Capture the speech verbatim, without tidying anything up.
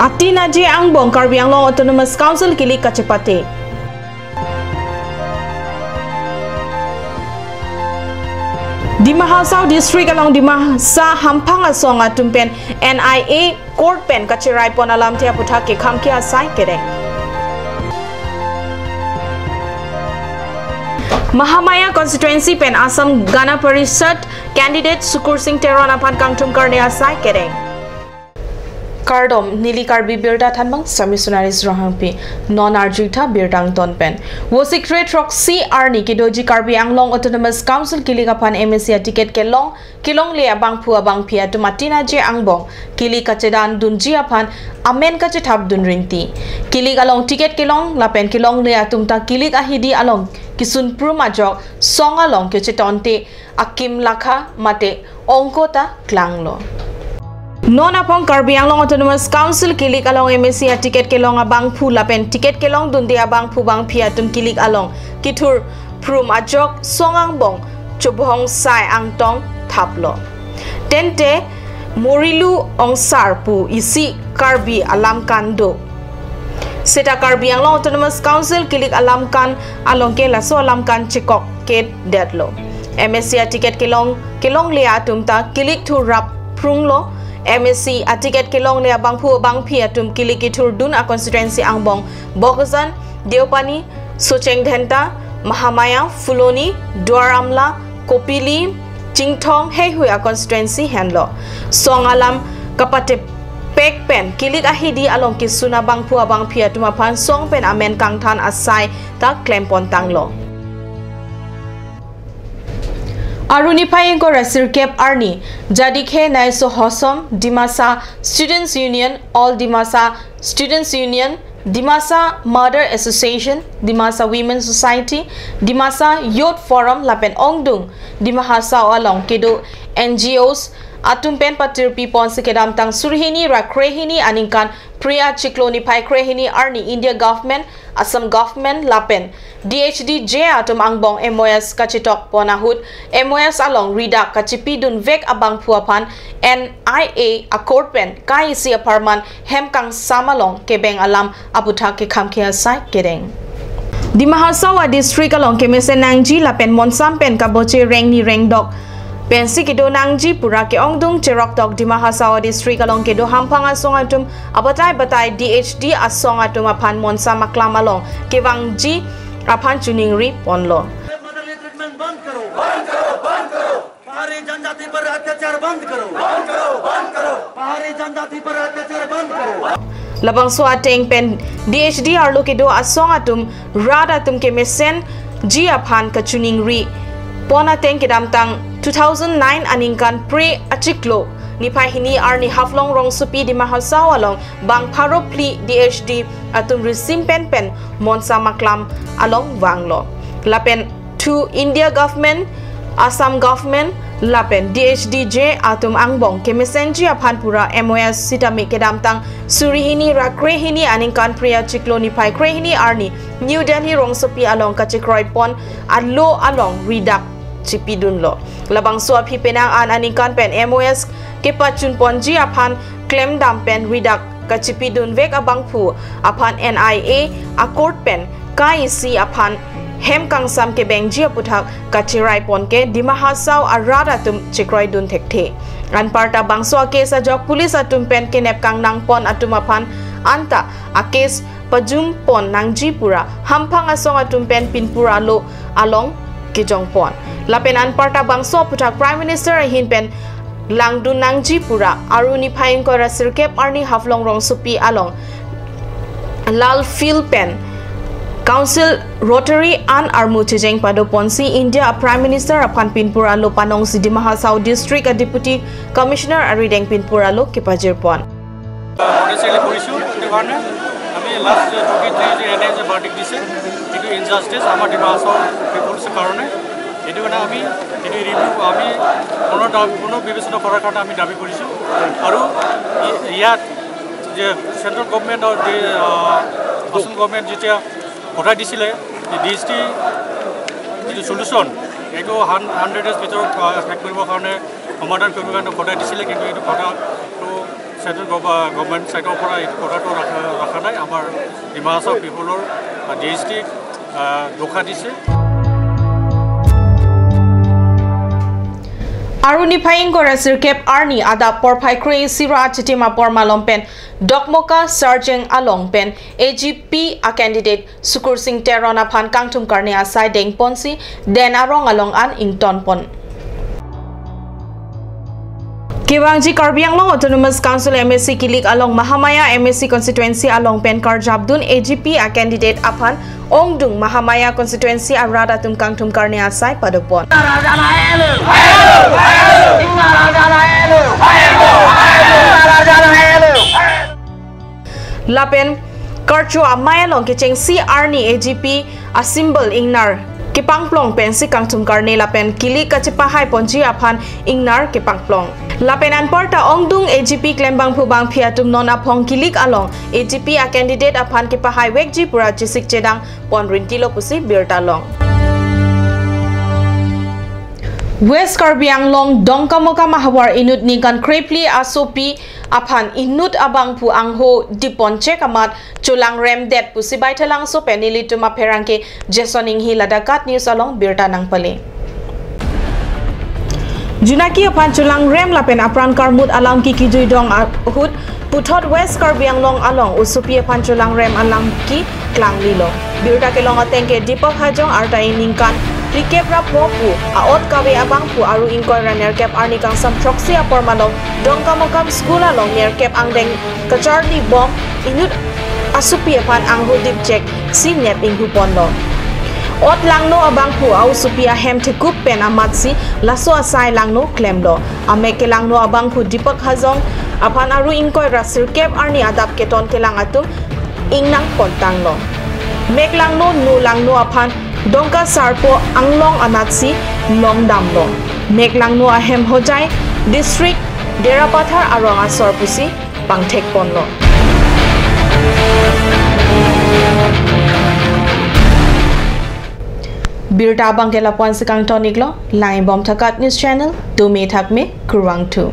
Atin aje angbong Karbi Anglong Autonomous Council kilik kachepate. Dima Hasao District along Dimasa hamphang asong atum pen N I A court pen kacherai pon alamthe aputhak kekham ke asai kereng. Mahamaya constituency pen Assam Gana Parishad candidate Sukur Singh Teron aphan kangthum karne asai kereng. Kardom, neli Karbi Birta Thanbang, Sami Sunaris Ronghangpi, non arjuitha birta angton pen. Vosik kre throksi arni kedoji Karbi Anglong Autonomous Council kilik aphan M A C a-ticket kelong, kelongle abangphu abangphi atum atin aje angbong kilik kachedan dunji aphan amen kachethap dun rinti. Kilik along ticket kelong lapen kelongle atum ta kilik ahidi along kisun prum ajok song along kechetonte akim lakha mate ongko ta klanglo. Non aphong Karbi Anglong Autonomous Council kilik along M A C a-ticket kelong abangphu lapen ticket kelong dunde abangphu bangphi atum kilik along kithur prum ajok song angbong chobhong sai angtong thaplo. Tente Morilu Ongsar pu isi Karbi alamkan do. Seta Karbi Anglong Autonomous Council kilik alamkan along ke laso alamkan chekok kedetlo. M A C a-ticket kelong, kelongle atum ta kilik thur rap phrunglo. M A C a-ticket kelongle abangphu abangphi atum kilik kithur dun a-constituency angbong Bokajan, Deopani, Socheng Dhenta, Mahamaya, Phuloni, Duar Amla, Kopili, Chinthong heihui a-constituency henlo. Song alam kapatepek pen kilik ahidi along kisun abangphu abangphi atum aphan song pen amen kangthan asai ta klem pon tanglo. Aru niphai ingkoi ra sirkep arni, Jadikhe Naiso Hosom, Dimasa Students Union, All Dimasa Students Union, Dimasa Mother Association, Dimasa Women Society, Dimasa Youth Forum lapen ongdung Dima Hasao along kedo N G Os atum pen patirpi ponsi kedamtang suri hini ra krehini aningkan Phre achiklo niphai krehini arni India government, Assam government lapen D H D J atum angbong M O S kachetok pon ahut M O S along ridak kachipidun vek abangphu aphan N I A a-court pen kai isi apharman hem kangsam along kebeng alam aputhak kekham ke asai kereng. Dima Hasao a-district along kemesen nangji lapen monsam pen kaboche rengni rengdok pensi kedo nangji pura ke-ongdung cheroktok Dima Hasao a-district along kedo hamphang asong atum abatai batai D H D asong atum aphan monsam aklam along kevangji aphan choningri ponlo. Motherly treatment बंद करो, बंद करो, बंद करो। पहाड़ी जनजाति पर अत्याचार बंद करो, बंद करो, बंद करो। पहाड़ी जनजाति पर अत्याचार बंद करो। Labangso ateng pen D H D arlo kedo asong atum rat atum kemesenji aphan kachoningri pon ateng kedamtang two thousand nine aningkan Phre achiklo niphai hini arni Haflong rongsopi Dima Hasao along bang pharo phli D H D atum risim pen pen monsam aklam along vanglo. Lapen thu India government, Assam government lapen D H D J atum angbong kemesenji aphan pura M O S sitame kedamtang suri hini ra krehini aningkan Phre achiklo niphai krehini arni New Delhi rongsopi along kachekroi pon alo along ridak chipidunlo. Labangso aphi penang an aningkan pen M O S kepachun ponji aphan klemdam pen ridak kachipidun vek abangphu aphan N I A a-court pen kai isi aphan hem kangsam kebengji aputhak kacherai pon ke Dima Hasao arat atum chekroidun thekthe. Anparta bangso a-case ajok police atum pen kenep kangnang pon atum aphan anta a-case pajum pon nangji pura hamphang asong atum pen pinpur alo along kejong pon. Lapen anparta bangso aputhak Prime Minister ahin pen langdun nangji pura aru niphai ingkoi ra sirkep arni Haflong rongsopi along Lal Field pen Council Rotary an armu chejeng pado ponsi India a-Prime Minister aphan pinpur alo panongsi Dima Hasao District a-Deputy Commissioner arideng pinpur alo kepajir pon. কংগ্ৰেছে কৰিছোঁ, সেইটো কাৰণে আমি last twenty three যে এনে যে ভাৰ্ডিক্ট দিছে, এইটো ইনজাষ্টিচ আমাৰ ডিমা হাছাও পিপলছৰ কাৰণে। সেইটো কাৰণে আমি এইটো ৰিভিউ, আমি পুনৰ দা-, পুনৰ বিবেচনা কৰাৰ কাৰণে আমি দাবী কৰিছোঁ। আৰু ই-, ইয়াত যে চেণ্ট্ৰেল গভৰ্ণমেণ্ট আৰু যে, আহ, অসম গভৰ্ণমেণ্ট যেতিয়া পঠাই দিছিলে, ডি এইচ টি যিটো চলিউশ্যন, এইটো হান-, হাণ্ড্ৰেড ডেইজ ভিতৰত, আহ, শেষ কৰিবৰ কাৰণে, সমাধান কৰিবৰ কাৰণে পঠাই দিছিলে, কিন্তু এইটো কথাটো চেণ্ট্ৰেল গভ-, গভৰ্ণমেণ্ট ছাইডৰ পৰা এইটো কথাটো ৰখা, ৰখা নাই। আমাৰ ডিমা হাছাও পিপলৰ, আ, ডি এইচ টি, আ, দোষা দিছে। Aru niphai ingkoi ra sirkep arni adap porphai kre-isi ra achitim apor malom pen Dokmoka Sarjeng along pen A G P a candidate Sukursing Teron aphan kangthum karne asai dengponsi den arong along an ingtonpon. Kevangji Karbi Anglong Autonomous Council M A C kilik along Mahamaya M A C constituency along pen karjapdun A G P a candidate aphan ongdung Mahamaya constituency arat atum kangthum karne asai padopon. Lapen karcho amei along kechengsi arni A G P a symbol ingnar kepangplong pensi kangthum karne lapen kilik kachepahaiponji aphan ingnar kepangplong. Lapen anparta ongdung A G P klembangphu bangphi atum non aphong kilik along A G P a candidate aphan kepahai vekji pura chesik chedang pon rintilo pusi birta long. West Karbi Anglong Dongkamukam ahavar inut ningkan krephli asopi aphan inut abangphu angho dipon chek amat cholangrem det pusi Baithalangso pen nelitum apherangke Jason Inghi ladak KAT News along birta nangpale. Junaki aphan cholangrem lapen apran karmut alam kiki juidong ahut puthot West Karbi Anglong along osopi aphan cholangrem alam ke klanglilo. Birta kelong ateng ke Deepak Hajong arta iningkan phlikep ra pho pu a-ot kave abangphu aru ingkoi ra nerkep arni kangsam throksi apor malom Dongkamukam school along nerkep angdeng kacharli bom inut asopi aphan angho dip chek si nep inghuponlo. Ot langno abangphu a-osopi ahem thekup pen amatsi laso asai langno klemlo. Amek kelangno abangphu Deepak Hajong aphan aru ingkoi ra sirkep arni adap keton kelang atum ingnang pontanglo. Mek langno, no langno aphan Dongka Sarpo Anglong anatsi longdamlo. Mek langno ahem Hojai district Derapathar arong asor pusi pangthekponlo. Birta abang ke lapu-ansi kangton-iklo, langbom tha KAT News Channel, dome thakme, kurvangthu.